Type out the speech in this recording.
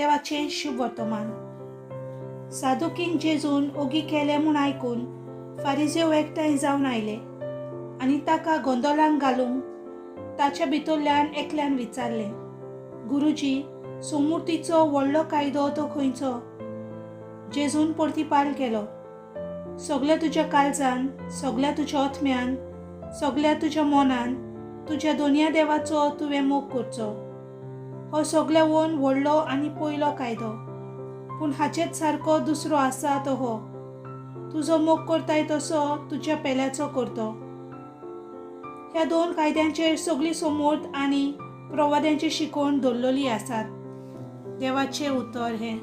मातेवाचें शुभ वर्तमान. सादुकींक जेजून ओगी केलें म्हूण आयकून फारिजेव एकठांय जावन आयले आनी ताका गोंदोलांक घालूंक ताच्या भितरल्यान एकल्यान विचारलें, गुरुजी, सोमुर्तीचो व्हडलो कायदो तो खंयचो? जेजून परतिपाल केलो, सगल्या तुज्या काळजान, सगल्या तुज्या आत्म्यान, सगल्या तुज्या मनान तुज्या दोनया देवाचो तुवें मोग करचो. हो सगल्यावन व्हडलो आनी पयलो कायदो. पूण हाचेच सारको दुसरो आसा तो हो, तुजो मोग करताय तसो तुज्या पेल्याचो करतो. ह्या दोन कायद्यांचेर सगळी समर्थ आनी प्रवाद्यांची शिकवण दवरलेली आसात. देवाचें उतर हें.